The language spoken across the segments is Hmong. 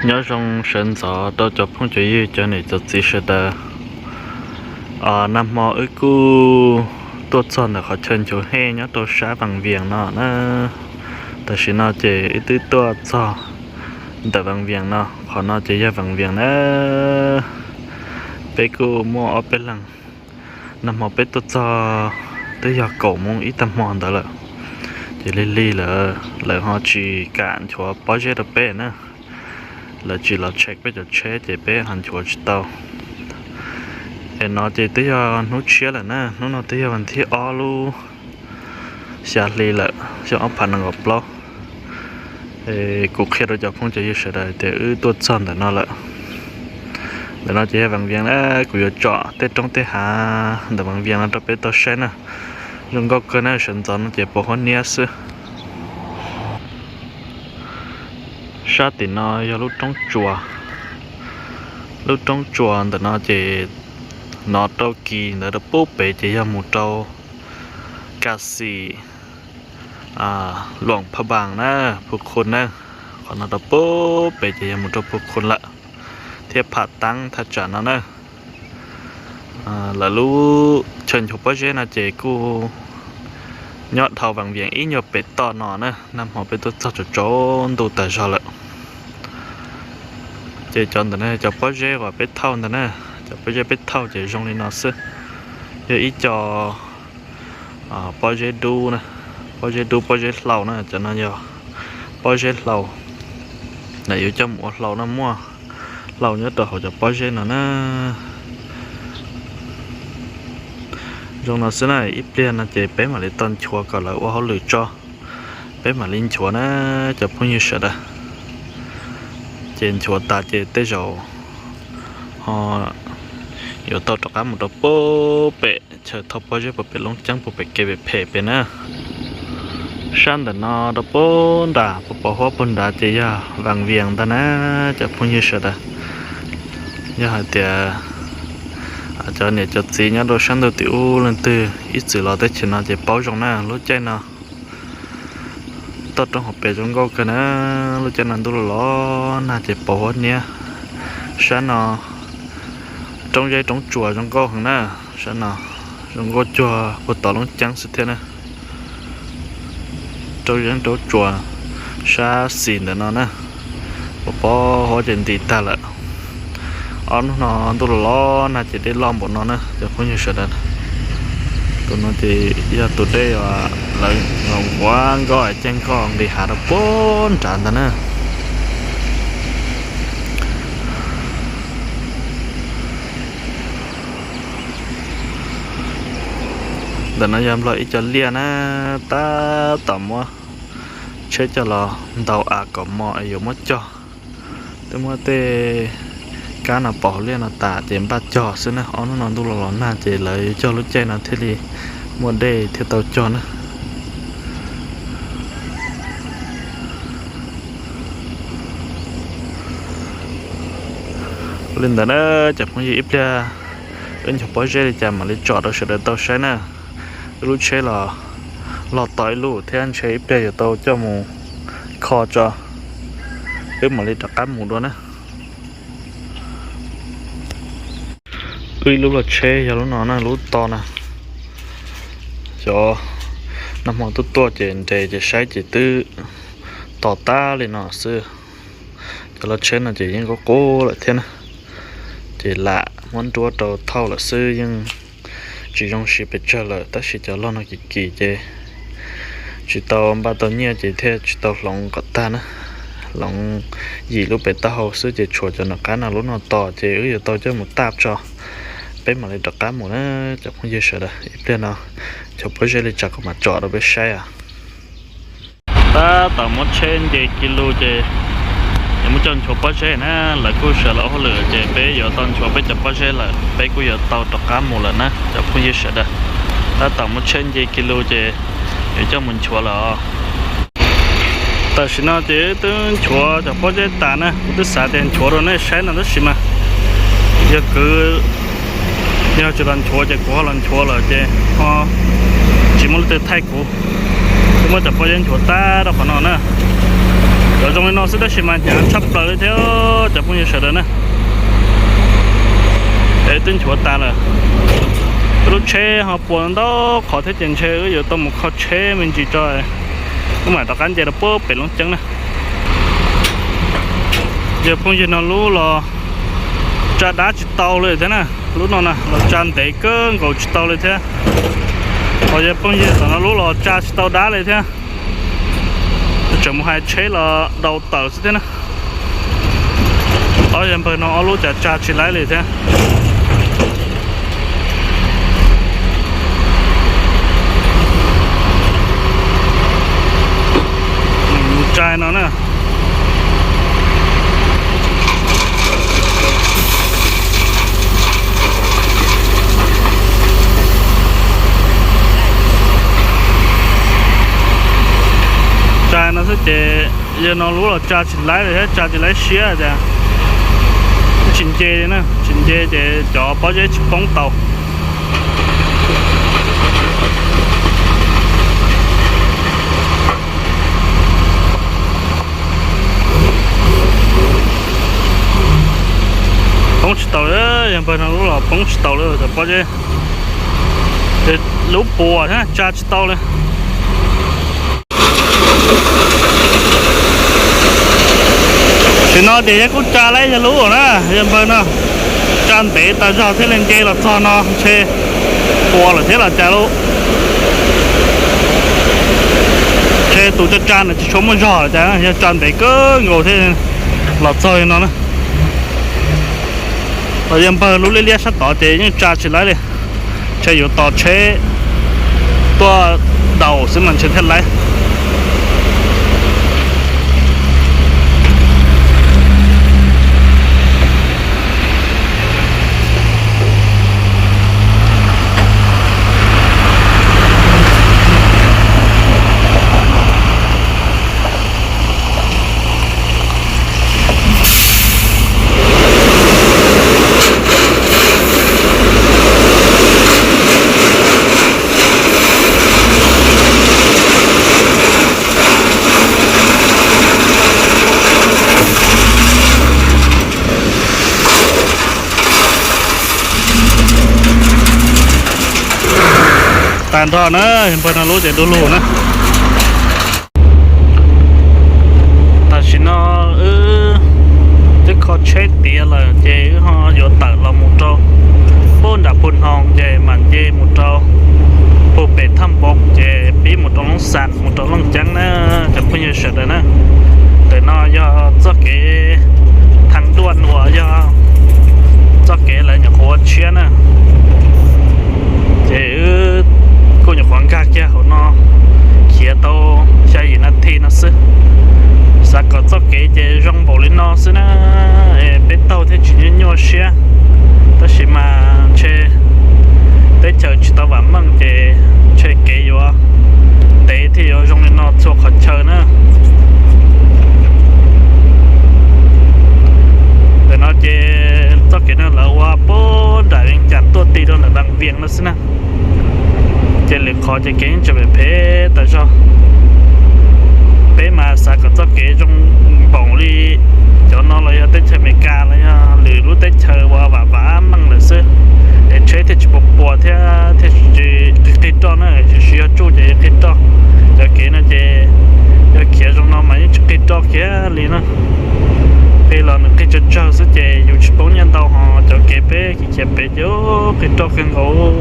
Nyob zoo sawv ntxov rau cov phooj cov ywg cov niam cov txiv sawv daws. Nag hmo wb kuj tuaj txog ntawm qhov chaw nchuav hej nyob rau sab Vaj Vias no na. Tam sim no ces wb twb tuaj txog ntawm Vaj Vias no, qhov no ces yog Vaj Vias na. Peb kuj muaj ob peb leeg, nag hmo peb tuaj txog twb yog kaum moos ib tag hmo ntawd lawm, ces lig lig lawm, lawv ho tsis kam nchuav pob zeb rau peb na. Lawv tsis los check peb cov tsheb ces peb ho nchuav tsis tau. Es no ces twb yog hnub tshiab lawm na, hnub no twb yog vas thib ob lub xya hli lawm, xyoo ob phav nees nkaum plaub. Kuv qhia rau cov phooj cov ywg sawv daws tias wb tuaj txog ntawm no lawm. Ntawm no ces yog Vaj Vias na, kuv yuav tsom tej roob tej hav ntawm Vaj Vias no rau peb tau saib na. Zoo nkauj kawg na, sawv ntxov no ces pos huab niab xwb. Sab tim no yog lub roob tsuas, lub roob tsuas ntawm no ces nov rau kis ntawd rau pub pem ces yog mus rau Kas Xis, Luam Pha Npas na, Phu Khu na. Qhov no rau pub pem ces yog mus rau Phu Khu lawm, thiab Pham Taab thaj tsam no na. Lawv lub chaw nchuav pob zeb no ces kuj nyob dhau Vaj Vias ib nyuag pem toj no na. Nag hmo peb tuaj txog tsaus tsaus ntuj tas zog lawm. Ces cov ntawm no cov pob zeb uas peb thauj ntag na, cov pob zeb peb thauj ces zoo li no xwb. Yog ib co pob zeb dub, pob zeb dub pob zeb hlau na, cov no yog pob zeb hlau. Lawv yuav coj mus ua hlau no, muaj hlau nyob rau hauv cov pob zeb no na. Zoo no xwb na, ib pliag no ces peb mam li tau nchuav kom lawv ua hauj lwm tso, peb mam li nchuav na cov phooj ywg sawv daws. Ces nchuav tas ces tej zaum ho yuav tau rov qab mus rau pub pem chaw thauj pob zeb puag pem Loob Ceeb puag pem kev pem phem pem na. Sab ntawm no rau pub nram pos huab puag nrad ces yog Vaj Vias ntag na cov phooj ywg sawv daws. Yog hais tias cov niam cov txiv nyob rau sab ntuj tim ub leej twg ib txwm los teb chaws no ces paub zoo na, lub caij no toj roob hauv pes zoo nkauj kawg na. Lub caij no ntuj los los nag ces pos huab niab. Sab no roob zeb roob tsuas zoo nkauj heev na. Sab no zoo nkauj cuag puag tom Loob Ceeb xwb thiab na. Roob zeb roob tsuas sab xis ntawm no na, pos pos huab ces nti tag lawm. Ob hnub no ntuj los los nag ces dej loj npaum no na cov phooj ywg sawv daws. Tus no ces yog tus dej uas lawv nquav nkoj caij nkoj nqis hav rau puag nrad ntag na. Ntawm no yog Nplog ib co liaj na, tab tom muab tsheb coj los ntaus av kom mos es yuav muab cog. Twb muab tej kab no pov hauv liaj no tas ces npaj cog xwb na. Ob hnub no ntuj los los nag ces lawv yuav cog lub caij no thiaj li muaj dej thiaj tau cog na. Ua li ntawd na cov phooj ywg, ib pliag wb nchuav pob zeb li cas mam li tsom rau sawv daws tau saib na. Wb lub tsheb los, los tos ib lub thiab ntshe ib pliag yuav tau coj mus kho tso, wb mam li rov qab mus dua na. Wb ib lub los tsheb yog lub no na, lub to na. Xyov nag hmo tuaj tuaj ces nres ces saib ces twb to tag li no xwb. Cov loj tsheb no ces yeej qub qub lawm thiab na, ces lam muab nruab rau thauj lawm xwb, yeej tsis zoo siv pes tsawg lawm. Tab sis cov loj no kim kim ces tsis tau npaj tau nyiaj ces thiaj tsis tau hloov kom tag na. Hloov yim lub pem taub hau xwb ces tshuav cov nram qab no lub no tos ces wb yuav tau coj mus taj tso, peb mam li rov qab mus na cov phooj ywg sawv daws. Ib pliag no nchuav pob zeb li cas kuv mam tsom rau peb saib os. Tab tom muab tsheb nce ki lus ces yuav muab coj nchuav pob zeb na. Lawv kuj sawv los ua hauj lwm ces peb yuav tau nchuav peb cov pob zeb lawm, peb kuj yuav tau rov qab mus lawm na cov phooj ywg sawv daws. Tab tom muab tsheb nce ki lus ces yuav coj mus nchuav lawm os. Tam sim no ces twb nchuav cov pob zeb tas na, kuv twb xav tias nchuav rau nej saib no tab sis mas yog kwv, yog tsis los nchuav ces kuv ho los nchuav lawm ces ho tsis muaj leej twg thaij kuv. Twb muab cov pob zeb nchuav tag rau qhov no na. Zoo li no xwb tab sis mas hnyav tshaj plaws li thiab cov phooj ywg sawv daws na. Es twb nchuav tas lawm. Lub tsheb ho puas ntau qhov thiab ces ntshe wb yuav tau mus kho tsheb me ntsis tso, wb mam rov qab nce rau puag pem Looj Ceeb na. Yog phooj ywg no lub los tsa dab tsis tau li thiab na, lub no na los tsa ntev kawg nkaus tsis tau li thiab. Ho yog phooj ywg tom no lub los tsa tsis tau dab li thiab. Tseem mus hais tsheb los daus tawm xwb thiab na. Ob yawg npawg no ob lub cas tsa tsis laib li thiab. Tsa no na. Tsa no xwb ces yog no lub los tsa tsis laib li thiab, tsa tsis laib siab cas tsis nce li na, tsis nce ces cov pob zeb tsis poob tau. Poob tsis tau, yog npawg no lub los poob tsis tau li cov pob zeb. Lub puas thiab tsa tsis tau li. Tam sim no ces yog kuj tsa laib yog lub na, yog npawg no tsa ntev tas zog thiaj li nce los txog no ntshe puas lawm thiab los cas lauj. Ntshe tus tsa tsa ntawd tsis tshua muaj zog los cas, yog tsa ntev kawg nkaus thiaj los txog li no na. Los yog npawg lub liab liab sab tod ces yeej tsa tsis laib li, ntshe yuav tos tsheb tuaj daus xwb mas ntshe thiaj laib. Tag nrho na, yog npawg no lub ces du lug na. Tam sim no wb twb kho tsheb tiav lawm ces wb ho yuav tawm los mus rau puag nram Phu Hnoos ces mam nce mus rau puag pem Thaj Npoo ces pib mus rau Loob Xas mus rau Looj Ceeb na, cov phooj ywg sawv daws na. Ntawm no yog txoj kev thaj duaj nuas, yog txoj kev lawv nyuam qhuav ua tshiab na. Ces wb kuj nyuam qhuav nkag kiag hauv no khiav tau xya yim nas this no xwb. Xav kom txoj kev ces zoo npaum li no xwb na, peb taug thiaj tsis nyuaj nyuaj siab. Tab sis mas ntshe teb chaws tsis tau vam meej ces ntshe kev yuav ntev thiaj yuav zoo li no txhua qhov chaw na. Ntawm no ces txoj kev no lawv ua puag nram Vees Cas tuaj ti rau ntawm Vaj Vias no xwb na. Ces lwm qhov ces kev yeej tseem phem phem tas zog. Peb mas xav kom txoj kev zoo npaum li cov no los yog teb chaws Amelikas los yog lwm lub teb chaws uas vam vam meej lawm xwb, es tsheb thiaj tsis puas puas thiab thiaj tsis qig qig roj na, tsis yog tsuj ces qig roj. Cov kev no ces yog khiav zoo no mas yeej tsis qig roj kiag li na. Qig los nws qig tsawg tsawg xwb ces yus tsis poob nyiaj ntau, ho cov kev peb khiav pem ces qig roj kawg nkaus.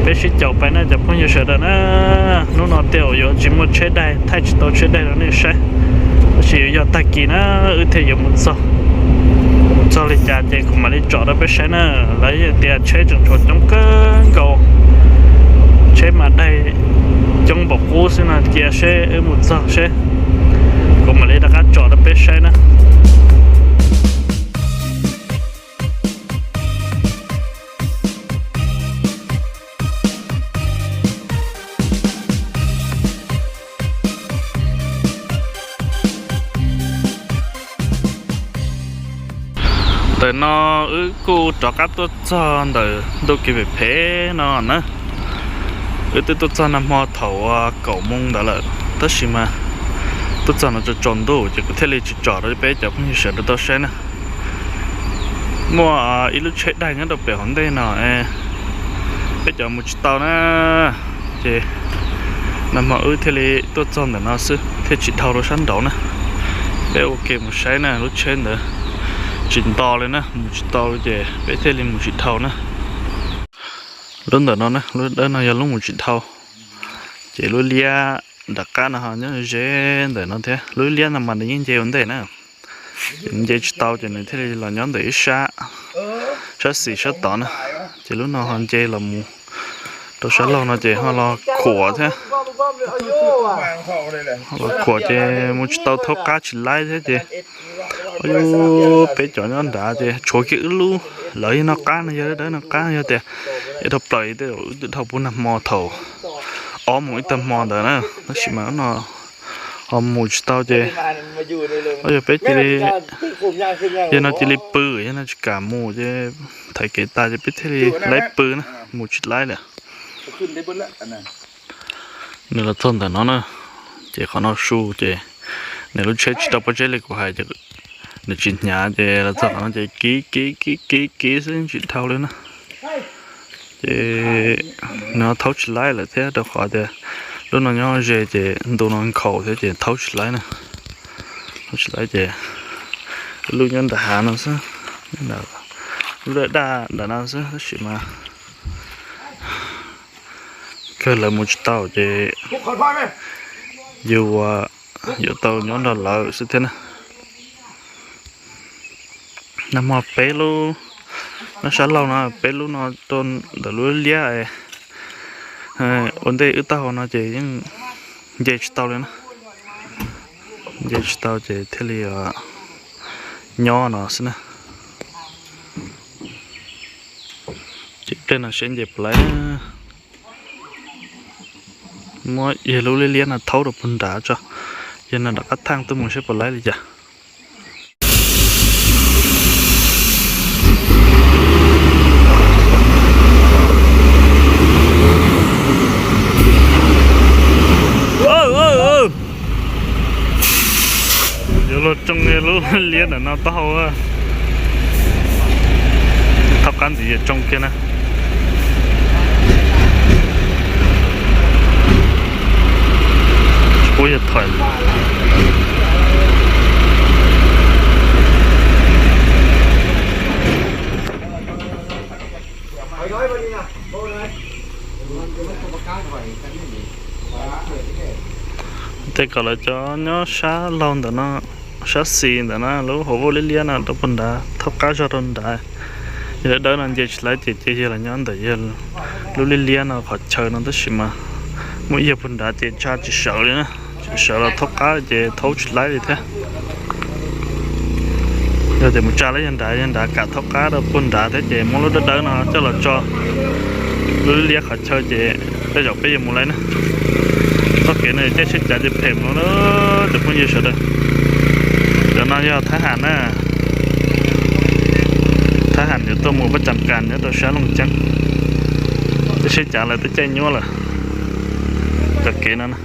Peb sib caum pais na cov phooj ywg sawv daws na. Hnub no tej zaum yuav tsis muaj tsheb daig, thaij tsis tau tsheb daig rau nej saib, tab sis yuav yog tag kis na wb thiaj yuav mus txog. Mus txog li cas ces kuv mam li tsom rau peb saib na. Lawv tias tsheb tseem tshuav coob kawg nkaus, tsheb mas daig coob npaum qub xwb no, cia seb wb mus txog seb, kuv mam li rov qab tsom rau peb saib na. Ntawm no wb kuj rov qab tuaj txog ntawm ntu kev phem phem no na. Wb twb tuaj txog nag hmo thaum kaum moo ntawd lawm, tab sis mas Tuaj txog no tsaus ntuj ces kuv thiaj li tsis tsom rau peb cov phooj ywg sawv daws tau saib na. Muaj ib lub tsheb daig nyob rau pem hauv ntej no, peb cov mus tsis tau na. Ces nag hmo wb thiaj li tuaj txog ntawm no xwb thiaj tsis dhau rau sab nraud na. Peb ua ke mus saib na, lub tsheb ntawd tsis nto li na, mus tsis tau li ces peb thiaj li mus tsis dhau na. Lub ntawm no na, lub dawb no yog lub mus tsis dhau. Ces lub liab nram qab no ho nyob ze ntawm no thiab, lub liab no mas nws yeej nce ua ntej na. Ces nce tsis tau ces nws thiaj li los nyob ntawm ib sab, sab xis sab tod na. Ces lub no ho nce los mus rau sab laug no ces ho los khuam thiab. Los khuam ces mus tsis tau, thaub qab tsis laib thiab ces, ua, peb cov nyob nrad ces tshuav kiag wb lub, lawv yog no qab no, yog dawb no qab no, yog tias es dhau plaws tej zaum wb twb dhau puag nag hmo thaum ob moos ib tag hmo ntawd na. Tab sis mas no ho mus tsis tau ces, yog peb cia li, yog no cia li pw, yog no tsis kam mus ces thaiv kev tas ces peb thiaj li laib pw na, mus tsis laib lawm. Nws los txog ntawm no na, ces qhov no su ces nws lub tsheb tsis tau pob zeb li kuv hais, nws tsis hnyav ces los txog qhov no ces kiv kiv kiv kiv kiv xwb tsis dhau li na. Ces nws thaub tsis laib lawm thiab rau qhov tias lub no nyob ze ces ntu no nkhaus thiab ces thaub tsis laib na. Thaub tsis laib ces lub nyob nram hav no xwb, lub daj daj nram no xwb tab sis mas kawg lawv mus tsis tau ces yus yuav tau nyob nrog lawv xwb thiab na. Nag hmo peb lub, nyob sab laug no peb lub no rau ntawm lub liab ua ntej wb taub hau no ces yeej nce tsis tau li na. Nce tsis tau ces thiaj li nyob no xwb na. Ces pliag no seb nce puas laib. Muab yog lub liab liab no thaub rau puag nrad tso, yog no rov qab thaij tuaj mus seb puas laib li cas. Yuav luag tsoo lub liab ntawm no taub hau. Thaub qab ntxiv yuav tsoo kiag na. Tsis pub yog thawm. Tej kom lawv cov nyob sab laug ntawm no, sab xis ntawm no lub hauv vaj liab liab no rau puag nrad, thaub qab zog rau nrad. Yog dawb dawb no nce tsis laib ces cia yawg los nyob ntawm yawg lub liab liab no qhov chaw no tab sis mas muaj ib yawg puag nrad ces tsa tsis sawv li na, tsis sawv los thaub qab ces thaub tsis laib li thiab. Yog tias mus tsa lawm yawg nrad, yawg nrad kam thaub qab rau puag nrad thiab ces muab lub dawb dawb no coj los tso lub liab qhov chaw ces tej zaum peb yuav mus laib na. Txoj kev no caij tsheb cav ces phem no na cov phooj ywg sawv daws. Cov no yog thab ham na, thab ham yuav tuaj mus pab Cas Kas nyob rau sab Looj Ceeb. Caij tsheb cav lawv twb caij nyuaj lawm. Cov kev no na,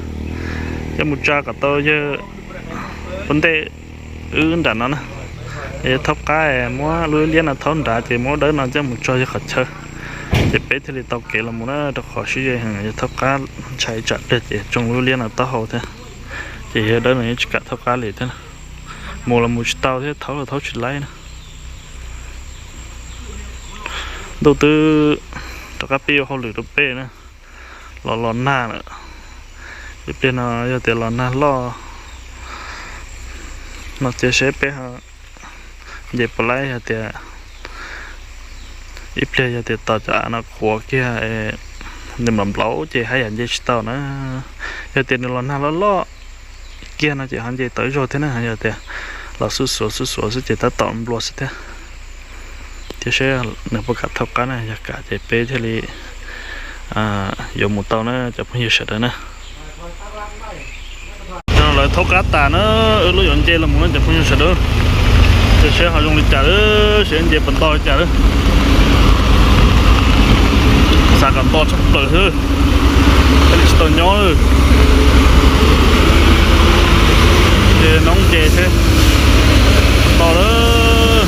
coj mus tsa kom tau yawg ua ntej wb nram no na. Yog thaub qab muab lub liab no thaub nrad ces muab dawb no coj mus tso yawg qhov chaw, ces peb thiaj li tau kev los mus na, rau qhov sib ze heev, yog thaub qab ntshai tsam pliag ces tsoo lub liab no taub hau thiab. Ces yog dawb no yeej tsis kam thaub qab li thiab, mus los mus tsis tau thiab, thaub los thaub tsis laib na. Ntuj twb rov qab pib ua hauj lwm rau peb na, los los nag lawm. Ib pliag no yog tias los nag loj no ces seb peb nce puas laib, yog tias ib pliag yog tias tos cov av no qhuav kiag nws nplaum nplaum ces haj yam nce tsis tau na. Yog tias nws los nag loj loj kiag no ces ho nce tau ib zaug thiab na, yog tias los xub xuav xub xuav xwb ces tab tom nplua xwb thiab. Thiab seb nws puas kam thaub qab na, yog kam ces peb thiaj li yuav mus tau na cov phooj ywg sawv daws na. Cov no lawv thaub qab tas na, wb lub yuav nce los mus na cov phooj ywg sawv daws. Ces seb ho zoo li cas lawm, seb nce puas nto li cas lawm. Xav kom nto tshaj plaws xwb, thiaj li tsis tau nyob. Ces noob ces seb to lawm.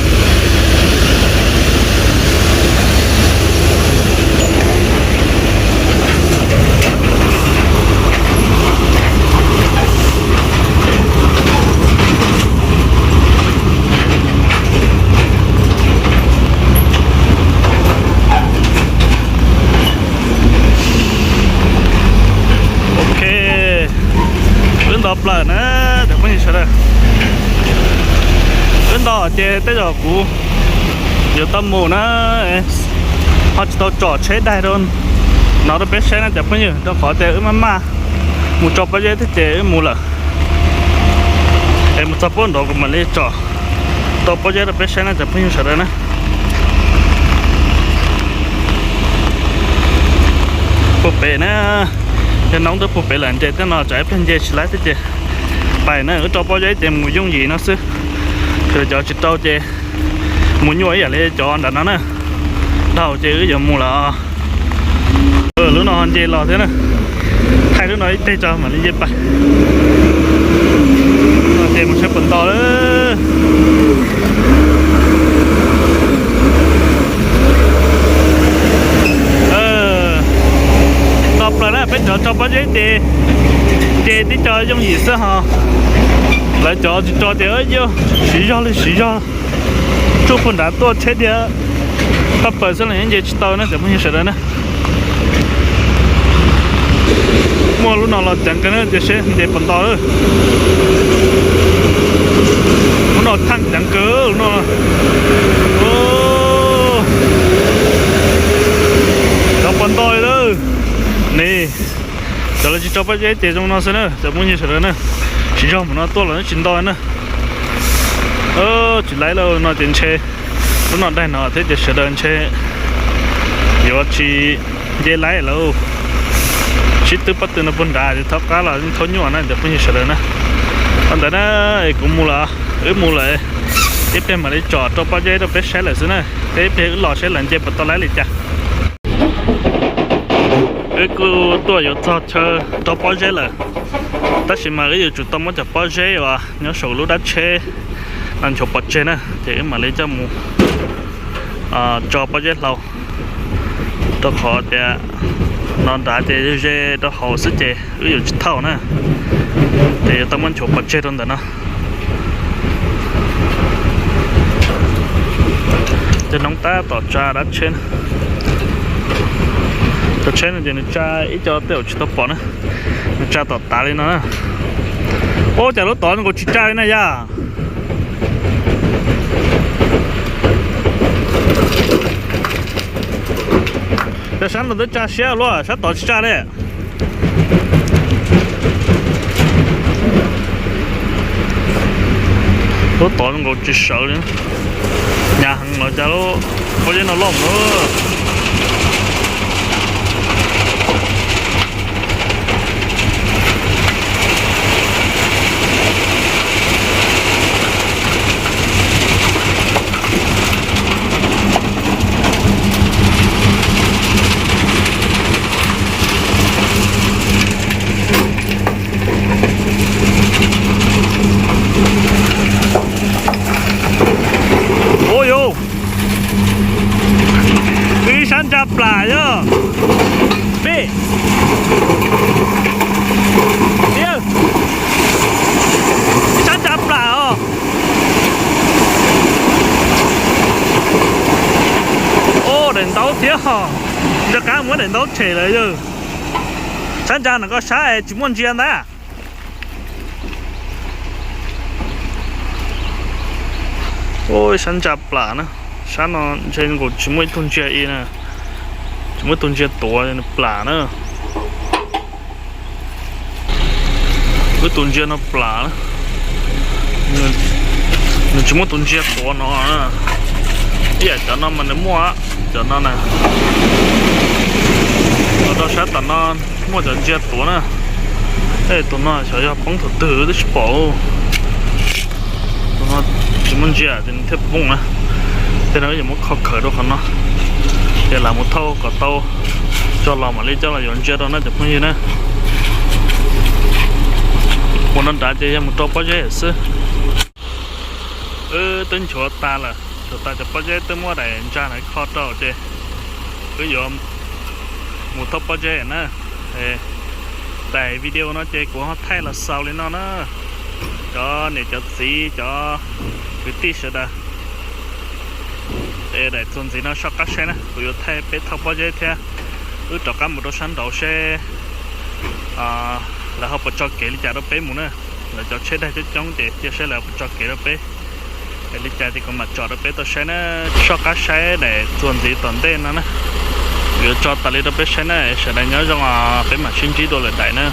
Ok, wb nto plaws na, cov phooj ywg sawv daws. Wb nto ces tej zaum kuv yuav tau mus na, ho tsis tau tsom tsheb daig rau no rau peb saib na cov phooj ywg, rau qhov tias wb maj maj mus tso pob zeb thiab ces wb mus lawm. Es mus txog puag nraud kuv mam li tsom tau pob zeb rau peb saib na cov phooj ywg sawv daws na. Puag pem na, yog noob twb puag pem lawm, nce tej no tsam ib pliag nce tsis laib thiab ces pais na, wb tso pob zeb ces mus yooj yim no xwb. Yog cov tsis tau ces mus nyuaj ib yam li cov nram no na. Dhau ces wb yuav mus lawm. Lub no nce los thiab na. Thaij lub no ib teg tso mam li nce pais. Ces mus saib puas nto lawm. Nto plaws na, peb cov tso pob zeb ces nce tib co yooj yim xwb ho. Lawv cov tsis tso ces yuav siv zog li siv zog, tsuj puag nrad tuaj tsheb dhia paj paws xwb los yeej nce tsis tau na cov phooj ywg sawv daws na. Muaj lub no los ceev kawg na, ces seb nce puas nto lawm. Lub no thaj ceev kawg no. Cov puas nto li lawm. Ni, cov lawv tsis tso pob zeb ces zoo no xwb na cov phooj ywg sawv daws na. Siv zog mus no tuaj los tsis nto na. Tsis laib lawm no ces ntshe lub no daig no thiab ces sawv daws ntshe yuav tsis nce laib lawm. Sib twb pob tw no puag nrad ces thaub qab los yeej thaub nyuaj na cov phooj ywg sawv daws na. Ua ntawd na, es kuv mus lawm, wb mus lawm, ib pliag mam li tsom rau pob zeb rau peb saib lawm xwb na. Ib pliag wb los saib lawv nce puas tau laib li cas. Wb kuj tuaj yuav txog chaw rau pob zeb lawm, tab sis mas wb yuav tsum tau muab cov pob zeb uas nyob saum lub dab tsheb no nchuav pov tseg na, ces wb mam li coj mus tso pob zeb hlau, rau qhov tias no nrad ces ze rau hauv xwb ces wb yuav tsis thauj na, ces yuav tau muab nchuav pov tseg rau ntawm no. Cov noob tab tom tsa dab tsheb. Cov tsheb no ces nws tsa ib co tej zaum tsis tau pom na, nws tsa tom tav li no na. Ua cas lub tod nkaus tsis tsa li na yog? Cov sab no twb tsa siab luaj, sab tod tsis tsa li. Lub tod nkaus tsis sawv li. Hnyav heev los cas lub pob zeb no loj mus. Ua yuj, ib sab ntsa plam yog peb, ib sab ntsa plam os. Daim ntaub thiab os, nco qab muab daim ntaub tshem lawm yog. Sab ntsa no koj sab tsis muaj ntsia ntag. Ua sab ntsa plam na, sab no ntshe nkaus tsis muaj ib tug ntsia i na, tsis muaj ib tug ntsia tuav plam na. Wb tus ntsia no plam, nws tsis muaj tus ntsia tuav no. Ib yam cov no mas nws muaj, cov no na. Los rau sab tom no muaj cov ntsia tuav na. Tus no xyov yog poob thaum twg twb tsis pom. Tus no tsis muaj ntsia ces nws thiaj poob na. Tej no yuav muab kho khawm rau qhov no, ces lam mus thauj kom tau tso los mam li coj los yuav ntsia rau na cov phooj ywg na. Mus no nrad ces yog mus rau pob zeb xwb. Wb twb nchuav tas lawm, nchuav tas cov pob zeb twb muab daim ntsa na kho rau ces wb yuav mus thoob pob zeb na. Daim video no ces kuv ho thaij los xaus li no na, cov niam cov txiv cov kwv tij sawv daws. Daim txuas ntxiv no soj qab saib na, kuv yuav thaij peb thoob pob zeb thiab wb rov qab mus rau sab nraud seb lawv ho puas tso kev li cas rau peb mus na. Lawv cov tsheb daig coob coob ces cia saib lawv puas tso kev rau peb li cas ces kuv mam tsom rau peb tau saib na. Soj qab saib daim txuas ntxiv tom ntej no na, yuav tso tas li rau peb saib na. Sawv daws nyob zoo, peb mam sib ntsib dua lwm daim na.